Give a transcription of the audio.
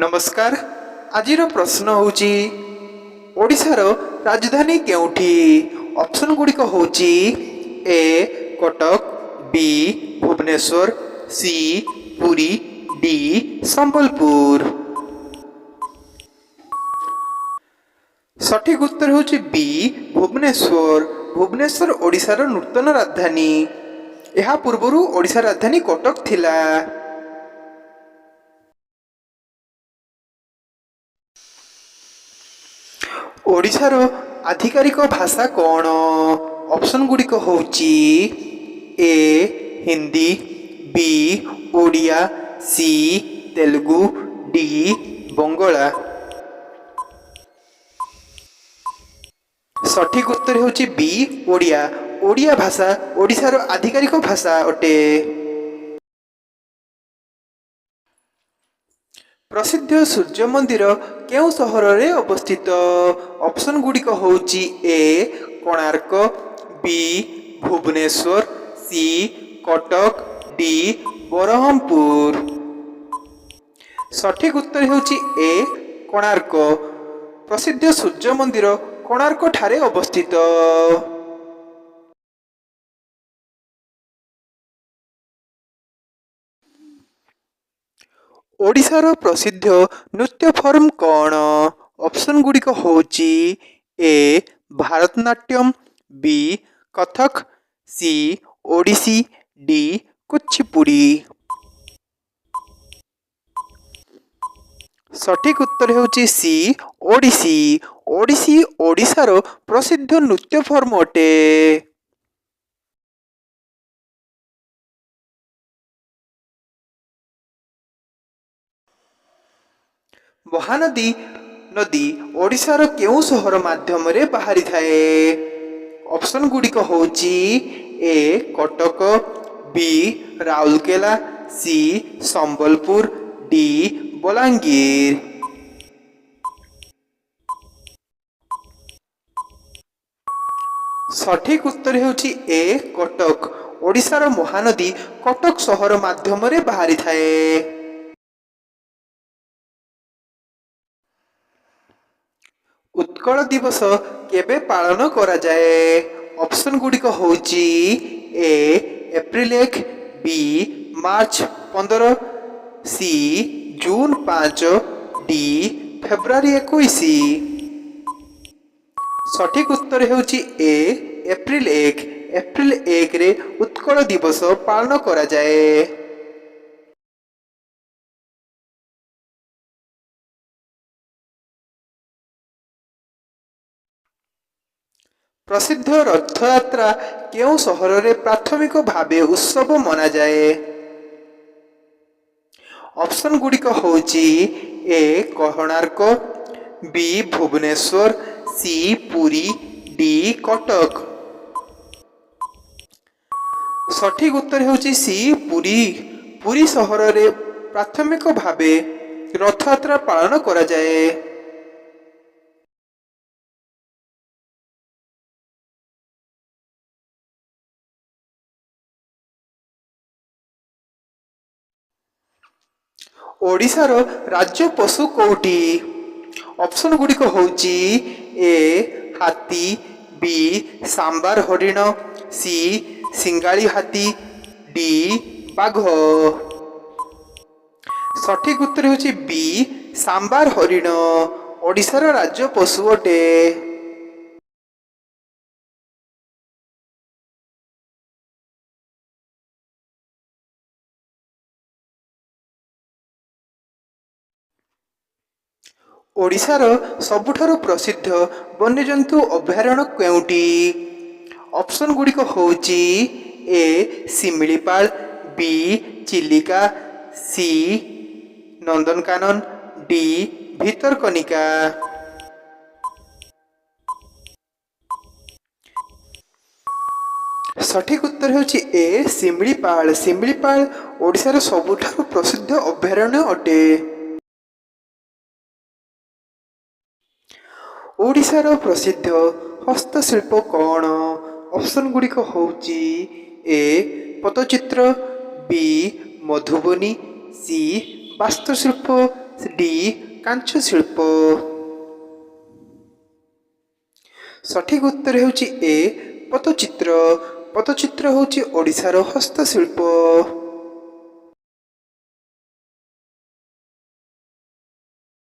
ନମସ୍କାର। ଆଜିର ପ୍ରଶ୍ନ ହେଉଛି, ଓଡ଼ିଶାର ରାଜଧାନୀ କେଉଁଠି? ଅପସନ୍ ଗୁଡ଼ିକ ହେଉଛି ଏ କଟକ, ବି ଭୁବନେଶ୍ୱର, ସି ପୁରୀ, ଡି ସମ୍ବଲପୁର। ସଠିକ୍ ଉତ୍ତର ହେଉଛି ବି ଭୁବନେଶ୍ୱର। ଭୁବନେଶ୍ୱର ଓଡ଼ିଶାର ନୂତନ ରାଜଧାନୀ। ଏହା ପୂର୍ବରୁ ଓଡ଼ିଶା ରାଜଧାନୀ କଟକ ଥିଲା। ଓଡ଼ିଶାର ଆଧିକାରିକ ଭାଷା କ'ଣ? ଅପସନ୍ ଗୁଡ଼ିକ ହେଉଛି ଏ ହିନ୍ଦୀ, ବି ଓଡ଼ିଆ, ସି ତେଲୁଗୁ, ଡି ବଙ୍ଗଳା। ସଠିକ୍ ଉତ୍ତର ହେଉଛି ବି ଓଡ଼ିଆ। ଓଡ଼ିଆ ଭାଷା ଓଡ଼ିଶାର ଆଧିକାରିକ ଭାଷା ଅଟେ। ପ୍ରସିଦ୍ଧ ସୂର୍ଯ୍ୟ ମନ୍ଦିର କେଉଁ ସହରରେ ଅବସ୍ଥିତ? ଅପସନ୍ ଗୁଡ଼ିକ ହେଉଛି ଏ କୋଣାର୍କ, ବି ଭୁବନେଶ୍ୱର, ସି କଟକ, ଡି ବରହମପୁର। ସଠିକ୍ ଉତ୍ତର ହେଉଛି ଏ କୋଣାର୍କ। ପ୍ରସିଦ୍ଧ ସୂର୍ଯ୍ୟ ମନ୍ଦିର କୋଣାର୍କ ଠାରେ ଅବସ୍ଥିତ। ଓଡ଼ିଶାର ପ୍ରସିଦ୍ଧ ନୃତ୍ୟ ଫର୍ମ କ'ଣ? ଅପସନ୍ ଗୁଡ଼ିକ ହେଉଛି ଏ ଭାରତନାଟ୍ୟମ, ବି କଥକ, ସି ଓଡ଼ିଶୀ, ଡି କୁଚିପୁଡ଼ି। ସଠିକ୍ ଉତ୍ତର ହେଉଛି ସି ଓଡ଼ିଶୀ। ଓଡ଼ିଶୀ ଓଡ଼ିଶାର ପ୍ରସିଦ୍ଧ ନୃତ୍ୟ ଫର୍ମ ଅଟେ। ମହାନଦୀ ନଦୀ ଓଡ଼ିଶାର କେଉଁ ସହର ମାଧ୍ୟମରେ ବାହାରିଥାଏ? ଅପସନ୍ ଗୁଡ଼ିକ ହେଉଛି ଏ କଟକ, ବି ରାଉରକେଲା, ସି ସମ୍ବଲପୁର, ଡି ବଲାଙ୍ଗୀର। ସଠିକ୍ ଉତ୍ତର ହେଉଛି ଏ କଟକ। ଓଡ଼ିଶାର ମହାନଦୀ କଟକ ସହର ମାଧ୍ୟମରେ ବାହାରିଥାଏ। ଉତ୍କଳ ଦିବସ କେବେ ପାଳନ କରାଯାଏ? ଅପସନ୍ ଗୁଡ଼ିକ ହେଉଛି ଏ ଏପ୍ରିଲ 1, ବି ମାର୍ଚ୍ଚ 15, ସି ଜୁନ 5, ଡି ଫେବୃଆରୀ 21। ସଠିକ୍ ଉତ୍ତର ହେଉଛି ଏ ଏପ୍ରିଲ 1। ଏପ୍ରିଲ 1ରେ ଉତ୍କଳ ଦିବସ ପାଳନ କରାଯାଏ। ପ୍ରସିଦ୍ଧ ରଥଯାତ୍ରା କେଉଁ ସହରରେ ପ୍ରାଥମିକ ଭାବେ ଉତ୍ସବ ମନାଯାଏ? ଅପସନ୍ ଗୁଡ଼ିକ ହେଉଛି ଏ କୋଣାର୍କ, ବି ଭୁବନେଶ୍ୱର, ସି ପୁରୀ, ଡି କଟକ। ସଠିକ୍ ଉତ୍ତର ହେଉଛି ସି ପୁରୀ। ପୁରୀ ସହରରେ ପ୍ରାଥମିକ ଭାବେ ରଥଯାତ୍ରା ପାଳନ କରାଯାଏ। ଓଡ଼ିଶାର ରାଜ୍ୟ ପଶୁ କୋଉଟି? ଅପସନ୍ ଗୁଡ଼ିକ ହେଉଛି ଏ ହାତୀ, ବି ସାମ୍ବାର ହରିଣ, ସି ସିଙ୍ଗାଳି ହାତୀ, ଡି ବାଘ। ସଠିକ୍ ଉତ୍ତର ହେଉଛି ବି ସାମ୍ବାର ହରିଣ ଓଡ଼ିଶାର ରାଜ୍ୟ ପଶୁ ଅଟେ। ଓଡ଼ିଶାର ସବୁଠାରୁ ପ୍ରସିଦ୍ଧ ବନ୍ୟଜନ୍ତୁ ଅଭୟାରଣ୍ୟ କେଉଁଟି? ଅପସନ୍ ଗୁଡ଼ିକ ହେଉଛି ଏ ଶିମିଳିପାଳ, ବି ଚିଲିକା, ସି ନନ୍ଦନକାନନ, ଡି ଭିତରକନିକା। ସଠିକ୍ ଉତ୍ତର ହେଉଛି ଏ ଶିମିଳିପାଳ। ଶିମିଳିପାଳ ଓଡ଼ିଶାର ସବୁଠାରୁ ପ୍ରସିଦ୍ଧ ଅଭୟାରଣ୍ୟ ଅଟେ। ଓଡ଼ିଶାର ପ୍ରସିଦ୍ଧ ହସ୍ତଶିଳ୍ପ କ'ଣ? ଅପସନ୍ ଗୁଡ଼ିକ ହେଉଛି ଏ ପଟ୍ଟଚିତ୍ର, ବି ମଧୁବନୀ, ସି ବାସ୍ତୁଶିଳ୍ପ, ଡି କାଞ୍ଚ ଶିଳ୍ପ। ସଠିକ୍ ଉତ୍ତର ହେଉଛି ଏ ପଟ୍ଟଚିତ୍ର। ପଟ୍ଟଚିତ୍ର ହେଉଛି ଓଡ଼ିଶାର ହସ୍ତଶିଳ୍ପ।